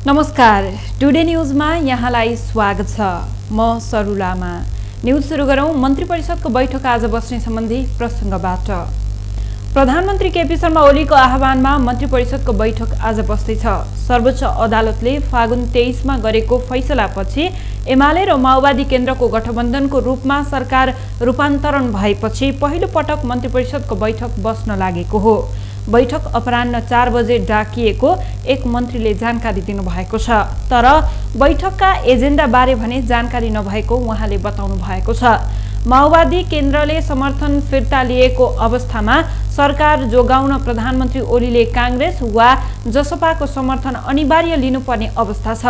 नमस्कार, टुडे न्यूजमा यहाँलाई स्वागत छ। म सरुलामा। न्यूज सुरु गरौं। मन्त्री परिषदको बैठक आज बस्ने सम्बन्धी प्रसंगबाट। प्रधानमन्त्री केपी शर्मा ओलीको आह्वानमा मन्त्री परिषदको बैठक आज बस्दैछ। सर्वोच्च अदालतले फागुन 23 मा गरेको फैसलापछि एमाले र माओवादी केन्द्रको गठबन्धनको रूपमा सरकार रूपान्तरण भएपछि पहिलो पटक मन्त्री परिषदको बैठक बस्न लागेको हो। बैठक अपराह्न 4 बजे डाकिएको एक मन्त्रीले जानकारी दिनुभएको छ। तर बैठकका एजेन्डा बारे भने जानकारी नभएको उहाँले बताउनु भएको छ। माओवादी केन्द्रले समर्थन फिर्ता लिएको अवस्थामा सरकार जोगाउन प्रधानमन्त्री ओलीले कांग्रेस वा जसपाको समर्थन अनिवार्य लिनुपर्ने अवस्था छ।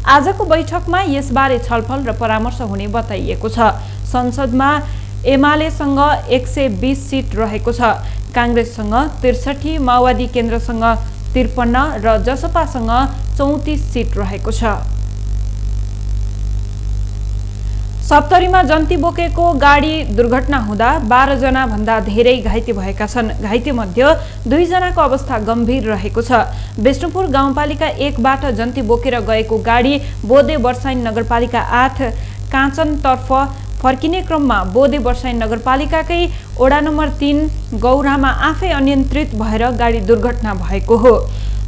आजको बैठकमा यसबारे छलफल र परामर्श हुने बताइएको छ। संसदमा एमालेसँग 120 सिट रहेको छ, कांग्रेससँग 63, माओवादी केन्द्रसँग 53 र जसपासँग 34 सिट रहेको छ। सप्तरीमा जन्ती बोकेको गाडी दुर्घटना हुँदा 12 जना भन्दा धेरै घाइते भएका छन्। घाइते मध्ये 2 जनाको अवस्था गम्भीर रहेको छ। विष्णुपुर गाउँपालिका 1 बाट जन्ती बोकेर गएको गाडी बोदे वर्षाइन नगरपालिका 8 काँचनतर्फ फर्किने क्रममा बोदे वर्षाइन नगरपालिकाकै ओडा नम्बर 3 गौरामा आफै अनियन्त्रित भएर गाडी दुर्घटना भएको हो।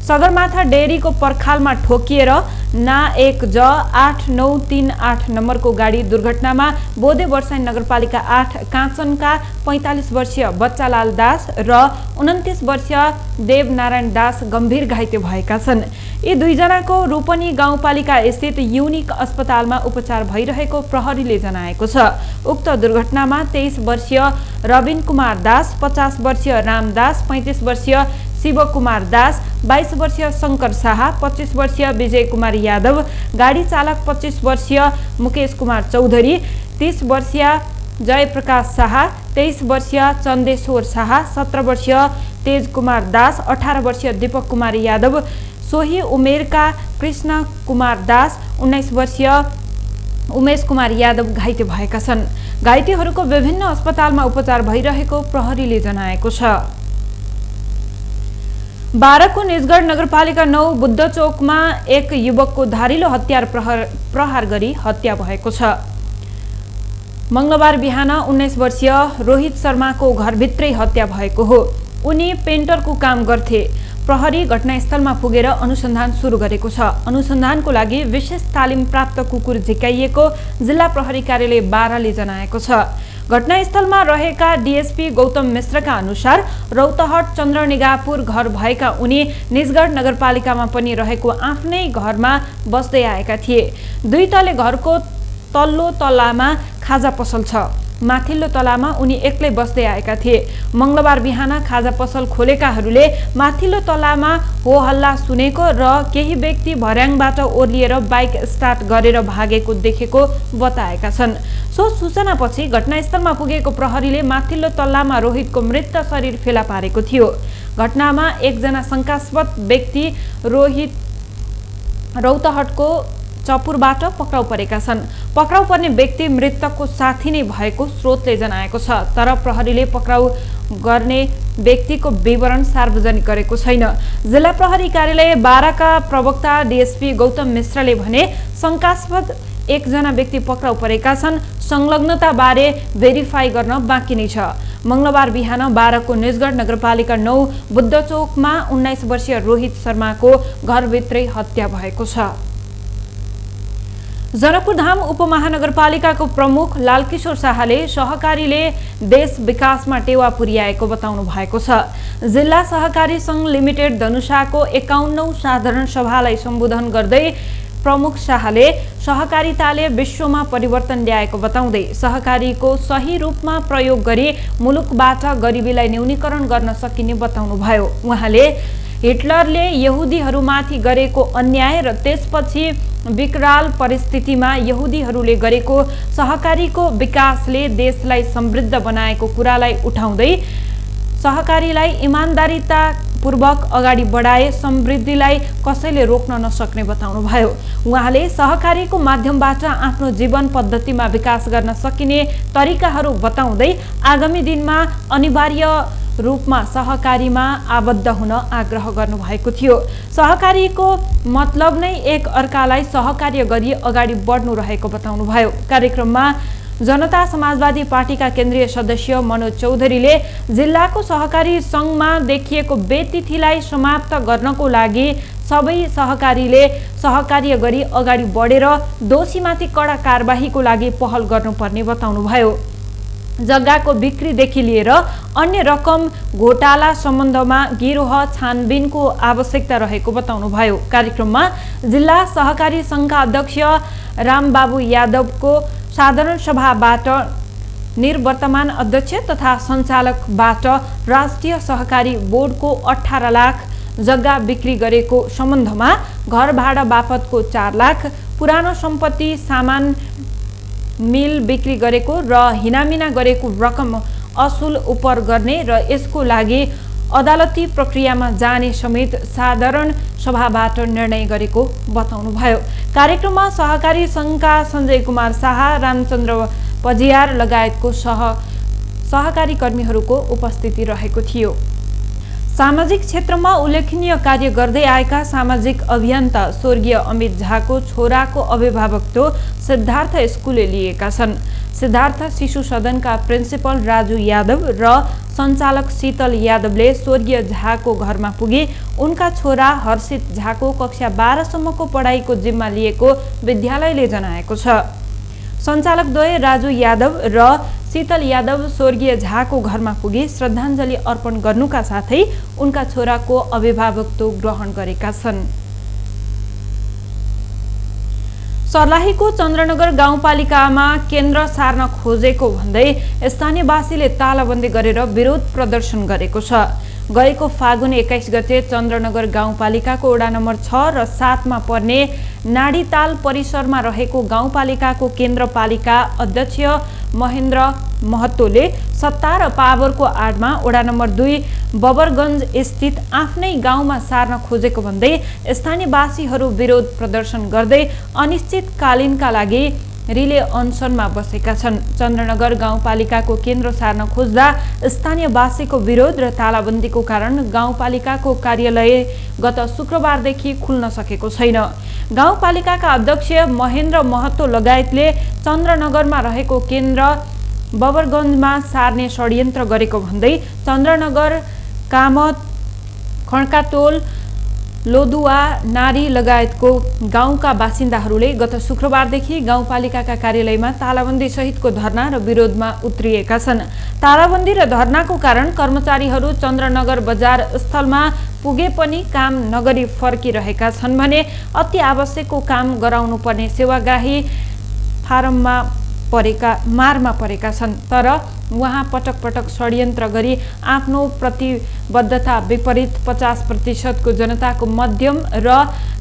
सगरमाथा डेरीको पर्खालमा ठोकिएर ना 1 ज 8938 नम्बरको गाडी दुर्घटनामा बोदे वर्षाइन नगरपालिका 8 काँचनका 45 वर्षीय बच्चालाल दास र 29 वर्षीय देवनारायण दास गम्भीर घाइते भएका छन्। यी 2 जनाको रूपनी गाउँपालिका स्थित युनिक अस्पतालमा उपचार भइरहेको प्रहरीले जनाएको छ। उक्त दुर्घटनामा 23 वर्षीय रविन कुमार दास, 50 वर्षीय राम दास, 35 वर्षीय शिवकुमार दास, 22 वर्षीय शंकर शाह, 25 वर्षीय विजय कुमार यादव, गाडी चालक 25 वर्षीय मुकेश कुमार चौधरी, 30 वर्षीय जयप्रकाश शाह, 23 वर्षीय चन्देश्वर शाह, 17 वर्षीय तेज कुमार दास, 18 वर्षीय दीपक कुमार यादव, सोही उमेरका कृष्ण कुमार दास, 19 वर्षीय उमेश कुमार यादव घाइते भएका छन्। घाइतेहरूको विभिन्न अस्पतालमा उपचार भइरहेको प्रहरीले जनाएको छ। बाराको निजगढ नगरपालिका 9 बुद्ध चौकमा एक युवकको धारिलो हतियार प्रहार गरी हत्या भएको छ। मंगलबार बिहान 19 वर्षीय रोहित शर्माको घरभित्रै हत्या भएको हो। उनी पेन्टरको काम गर्थे। प्रहरी घटनास्थलमा पुगेर अनुसन्धान सुरु गरेको छ। अनुसन्धानको लागि विशेष तालिम प्राप्त कुकुर झिकाइएको जिल्ला प्रहरी कार्यालय बाराले जनाएको छ। घटनास्थलमा रहेका डीएसपी गौतम मिश्रका अनुसार रौतहट चन्द्रनिगापुर घर भएका उनी निजगढ नगरपालिकामा पनि रहेको आफ्नै घरमा बस्दै आएका थिए। 2 तले घरको तल्लो तलामा खाजा पसल छ। माथिल्लो तलामा उनी एक्लै बस्दै आएका थिए। मंगलबार बिहान खाजा पसल खोलेकाहरूले माथिल्लो तलामा हो हल्ला सुनेको र केही व्यक्ति भर्याङबाट ओर्लिएर बाइक स्टार्ट गरेर भागेको देखेको बताएका छन्। सो सूचनापछि घटनास्थलमा पुगेको प्रहरीले माथिल्लो तल्लामा रोहितको मृत शरीर फेला पारेको थियो। घटनामा 1 जना शंकास्पद व्यक्ति रोहित रौतहटको चपुरबाट पक्राउ परेका छन्। पक्राउ पर्ने व्यक्ति मृतकको साथी नै भएको स्रोतले जनाएको छ। तर प्रहरीले पक्राउ गर्ने व्यक्तिको विवरण सार्वजनिक गरेको छैन। जिल्ला प्रहरी कार्यालय बाराका प्रवक्ता डीएसपी गौतम मिश्रले भने शंकास्पद 1 जना व्यक्ति पक्राउ परेका छन्। संलग्नता बारे भेरिफाई गर्न बाँकी नै छ। मंगलबार बिहान बाराको निजगढ नगरपालिका 9 बुद्ध चौकमा 19 वर्षीय रोहित शर्माको घरभित्रै हत्या भएको छ। जनकपुरधाम उपमहानगरपालिकाको प्रमुख लालकिशोर शाहले सहकारीले देश विकासमा टेवा पुर्याएको बताउनु भएको छ। जिल्ला सहकारी संघ लिमिटेड धनुषाको 51औं साधारण सभालाई सम्बोधन गर्दै प्रमुख शाहले सहकारिताले विश्वमा परिवर्तन ल्याएको बताउँदै सहकारीको सही रूपमा प्रयोग गरी मुलुकबाट गरिबीलाई न्यूनीकरण गर्न सकिने बताउनुभयो। उहाँले हिटलरले यहुदीहरूमाथि गरेको अन्याय र त्यसपछि विकराल परिस्थितिमा यहुदीहरूले गरेको सहकारीको विकासले देशलाई समृद्ध बनाएको कुरालाई उठाउँदै सहकारीलाई इमानदारीता पूर्वक अगाडि बढाए समृद्धिलाई कसैले रोक्न नसक्ने बताउनुभयो। उहाँले सहकारीको माध्यमबाट आफ्नो जीवन पद्धतिमा विकास गर्न सकिने तरिकाहरू बताउँदै आगामी दिनमा अनिवार्य रूपमा सहकारीमा आबद्ध हुन आग्रह गर्नुभएको थियो। सहकारीको मतलब नै एक अर्कालाई सहकार्य गरी अगाडि बढ्नु रहेको बताउनुभयो। कार्यक्रममा जनता समाजवादी पार्टीका केन्द्रीय सदस्य मनोज चौधरीले जिल्लाको सहकारी सङ्घमा देखिएको बेतिथिलाई समाप्त गर्नको लागि सबै सहकारीले सहकार्य गरी अगाडि बढेर दोषीमाथि कडा कारबाहीको लागि पहल गर्नुपर्ने बताउनुभयो। जग्गाको बिक्रीदेखि लिएर अन्य रकम घोटाला सम्बन्धमा गिरोह छानबिनको आवश्यकता रहेको बताउनुभयो। कार्यक्रममा जिल्ला सहकारी सङ्घका अध्यक्ष रामबाबु यादवको साधारण सभाबाट निवर्तमान अध्यक्ष तथा सञ्चालकबाट राष्ट्रिय सहकारी बोर्डको 18 लाख जग्गा बिक्री गरेको सम्बन्धमा घर भाडा बापतको 4 लाख, पुरानो सम्पत्ति सामान मिल बिक्री गरेको र हिनामिना गरेको रकम असुल उपर गर्ने र यसको लागि अदालती प्रक्रियामा जाने समेत साधारण सभाबाट निर्णय गरेको बताउनुभयो। कार्यक्रममा सहकारी सङ्घका सञ्जय कुमार शाह, रामचन्द्र पजियार लगायतको सहकारी कर्मीहरूको उपस्थिति रहेको थियो। सामाजिक क्षेत्रमा उल्लेखनीय कार्य गर्दै आएका सामाजिक अभियन्ता स्वर्गीय अमित झाको छोराको अभिभावकत्व सिद्धार्थ स्कुलले लिएका छन्। सिद्धार्थ शिशु सदनका प्रिन्सिपल राजु यादव र सञ्चालक शीतल यादवले स्वर्गीय झाको घरमा पुगे उनका छोरा हर्षित झाको कक्षा 12 सम्मको पढाइको जिम्मा लिएको विद्यालयले जनाएको छ। सञ्चालकद्वय राजु यादव र शीतल यादव स्वर्गीय झाको घरमा पुगे श्रद्धाञ्जली अर्पण गर्नुका साथै उनका छोराको अभिभावकत्व ग्रहण गरेका छन्। सर्लाहीको चन्द्रनगर गाउँपालिकामा केन्द्र सार्न खोजेको भन्दै स्थानीयवासीले तालाबन्दी गरेर विरोध प्रदर्शन गरेको छ। गएको फागुन 21 गते चन्द्रनगर गाउँपालिकाको वडा नम्बर 6 र 7 मा पर्ने नाडीताल परिसरमा रहेको गाउँपालिकाको केन्द्रपालिका अध्यक्ष महेन्द्र महतोले सत्ता र पावरको आडमा वडा नम्बर 2 बबरगञ्ज स्थित आफ्नै गाउँमा सार्न खोजेको भन्दै स्थानीयवासीहरू विरोध प्रदर्शन गर्दै अनिश्चितकालीनका लागि रिले अनसनमा बसेका छन्। चन्द्रनगर गाउँपालिकाको केन्द्र सार्न खोज्दा स्थानीयवासीको विरोध र तालाबन्दीको कारण गाउँपालिकाको कार्यालय गत शुक्रबारदेखि खुल्न सकेको छैन। गाउँपालिकाका अध्यक्ष महेन्द्र महतो लगायतले चन्द्रनगरमा रहेको केन्द्र बबरगञ्जमा सार्ने षड्यन्त्र गरेको भन्दै चन्द्रनगर कामत खड्काटोल लोदुवा नारी लगायतको गाउँका बासिन्दाहरूले गत शुक्रबारदेखि गाउँपालिकाका कार्यालयमा तालाबन्दी सहितको धरना र विरोधमा उत्रिएका छन्। तालाबन्दी र धरनाको कारण कर्मचारीहरू चन्द्रनगर बजार स्थलमा पुगे पनि काम नगरी फर्किरहेका छन् भने अति आवश्यकको काम गराउनु पर्ने सेवाग्राही फारममा मारमा परेका छन्। तर उहाँ पटक पटक षड्यन्त्र गरी आफ्नो प्रतिबद्धता विपरीत 50% को जनताको मध्यम र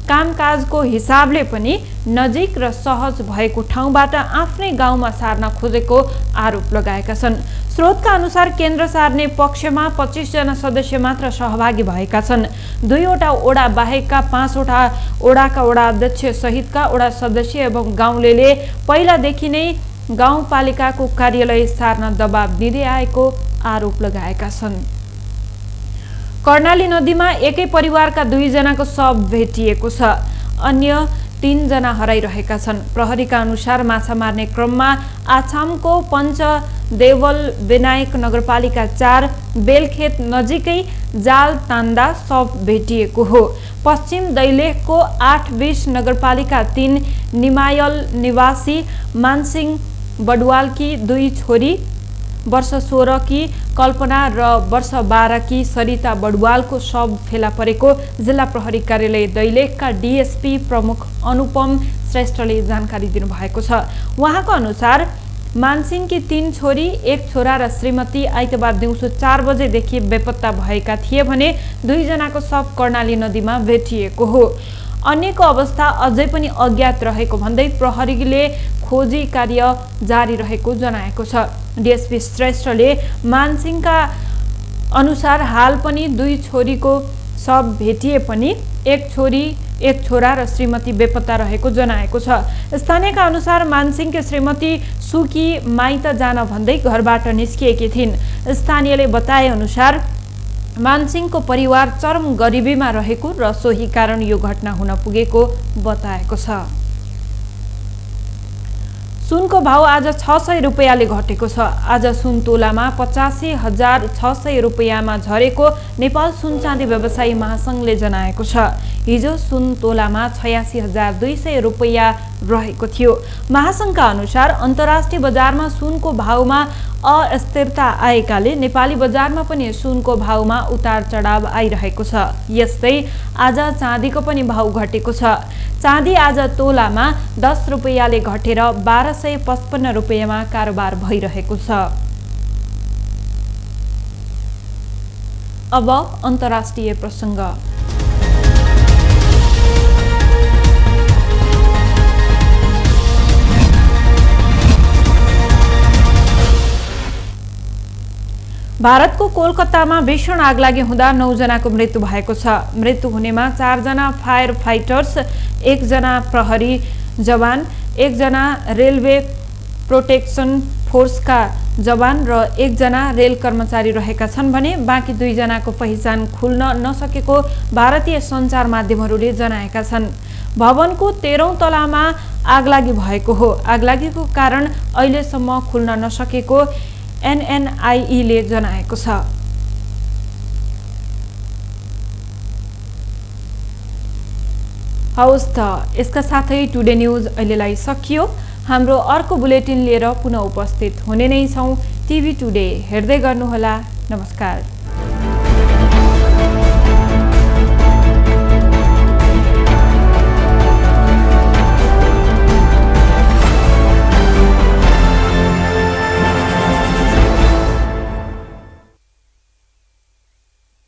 कामकाजको हिसाबले पनि नजिक र सहज भएको ठाउँबाट आफ्नै गाउँमा सार्न खोजेको आरोप लगाएका छन्। स्रोतका अनुसार केन्द्र सार्ने पक्षमा 25 जना सदस्य मात्र सहभागी भएका छन्। 2 वटा ओडा बाहेकका 5 वटा ओडाका वडा अध्यक्ष सहितका वडा सदस्य एवं गाउँलेले पहिलादेखि नै गाउँपालिकाको कार्यालय सार्न दबाब दिँदै आएको आरोप लगाएका छन्। कर्णाली नदीमा एकै परिवारका 2 जनाको शव भेटिएको छ। अन्य 3 जना हराइरहेका छन्। प्रहरीका अनुसार माछा मार्ने क्रममा आछामको पञ्चदेवल विनायक नगरपालिका 4 बेलखेत नजिकै जाल तान्दा शव भेटिएको हो। पश्चिम दैलेखको 8-20 नगरपालिका 3 निमायल निवासी मानसिंह बडवालकी 2 छोरी वर्ष 16 की कल्पना र वर्ष 12 की सरिता बडवालको शव फेला परेको जिल्ला प्रहरी कार्यालय दैलेखका डीएसपी प्रमुख अनुपम श्रेष्ठले जानकारी दिनुभएको छ। उहाँको अनुसार मानसिंहकी 3 छोरी 1 छोरा र श्रीमती आइतबार दिउँसो 4 बजेदेखि बेपत्ता भएका थिए भने 2 जनाको शव कर्णाली नदीमा भेटिएको हो। अन्यको अवस्था अझै पनि अज्ञात रहेको भन्दै प्रहरीले खोजी कार्य जारी रहेको जनाएको छ। डीएसपी श्रेष्ठले मानसिंहका अनुसार हाल पनि 2 छोरीको शव भेटिए पनि एक छोरी एक छोरा र श्रीमती बेपत्ता रहेको जनाएको छ। स्थानीयका अनुसार मानसिंहकी श्रीमती सुकी माइत जान भन्दै घरबाट निस्किएकी थिइन्। स्थानीयले बताए अनुसार मानसिंहको परिवार चरम गरिबीमा रहेको र सोही कारण यो घटना हुन पुगेको बताएको छ। सुनको भाव आज 600 रुपैयाँले घटेको छ। आज सुन तोलामा 85,600 रुपैयाँमा झरेको नेपाल सुन चाँदी व्यवसायी महासंघले जनाएको छ। हिजो सुन तोलामा 86,200 रुपैयाँ रहेको थियो। महासंघका अनुसार अन्तर्राष्ट्रिय बजारमा सुनको भावमा अस्थिरता आएकाले नेपाली बजारमा पनि सुनको भावमा उतार चढाव आइरहेको छ। यस्तै आज चाँदीको पनि भाव घटेको छ। चाँदी आज तोलामा 10 रुपैयाँले घटेर 1255 रुपैयाँमा कारोबार भइरहेको छ। अब अन्तर्राष्ट्रिय प्रसङ्ग। भारतको कोलकातामा भीषण आगलागी हुँदा 9 जनाको मृत्यु भएको छ। मृत्यु हुनेमा 4 जना फायर फाइटर्स, 1 जना प्रहरी जवान, 1 जना रेलवे प्रोटेक्सन फोर्सका जवान र 1 जना रेल कर्मचारी रहेका छन् भने बाँकी 2 जनाको पहिचान खुल्न नसकेको भारतीय सञ्चार माध्यमहरूले जनाएका छन्। भवनको 13औं तलामा आगलागी भएको हो। आगलागीको कारण अहिलेसम्म खुल्न नसकेको एनएनआईले जनाएको छ। हवस् त, यसका साथै टुडे न्यूज अहिलेलाई सकियो। हाम्रो अर्को बुलेटिन लिएर पुनः उपस्थित हुने नै छौं। टिभी टुडे हेर्दै गर्नुहोला। नमस्कार।